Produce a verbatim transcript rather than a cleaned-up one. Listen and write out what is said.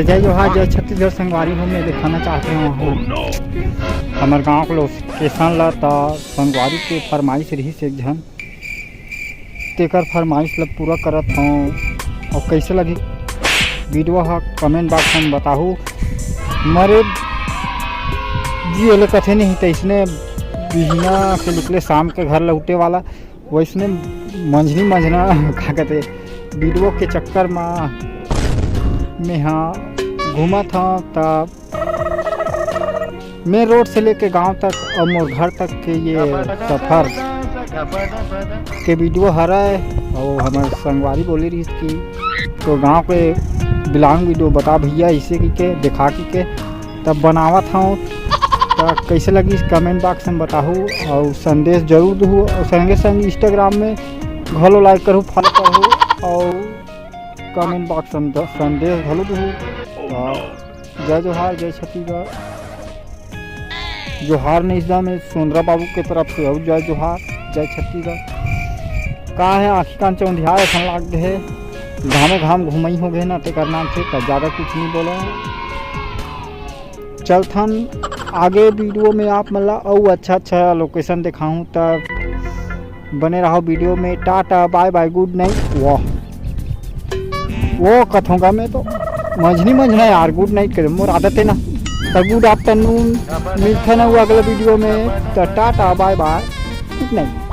जय जोहार, जय छत्तीसगढ़ संगवारी हो। मैं दिखाना चाहत हूँ हमर गांव के लोकेशन ला। त संगवारी के फरमाइश रहिस एक झन, तेकर फरमाइश ला पूरा करत हूँ। और कैसे लगी वीडियो ह, कमेंट बॉक्स में बताहू। मरे जी एले कथे नहीं, तैसने बिहना से निकले शाम के घर लौटे वाला, वैसने मंझनी मंझना का कहते, वीडियो के चक्कर में मैं हाँ घूमत हूँ। तब मेन रोड से लेके गांव तक और मोर घर तक के ये सफर के वीडियो हरय। और हमर संगवारी बोले रहिस कि तो गांव के बिलोंग वीडियो बता भैया, इसे की के दिखा की के तब बनावत हूँ। तो कैसे लगी कमेंट बॉक्स में बताहू और संदेश जरूर दहू। और संगे संग इंस्टाग्राम में घलो लाइक करहू, फॉलो करहू और कमेंट बॉक्स में द-, संदेश घलो दहू। तो जय जोहार, जय छत्तीसगढ़। जोहार नहीं, इस में सोंदरा बाबू के तरफ से अउ जय जोहार, जय छत्तीसगढ़। का है, आँखी कान चौंधिया असन लाग गे हे, घामे घाम घुमई हो गे ना, तेकर नाम से त ज्यादा कुछ नहीं बोला। चलथन आगे वीडियो में आप मन ला अउ अच्छा अच्छा लोकेशन दिखाहूँ, तब बने रहो वीडियो में। टाटा, बाय बाय, गुड नाइट। वाह, वो कथों का मैं तो मंझनी मंझना यार, गुड नाइट करे मोर आदत है ना। तो गुड आफ्टरनून, मिलथन अउ अगला वीडियो में। तो टाटा, बाय बाय, गुड नाइट।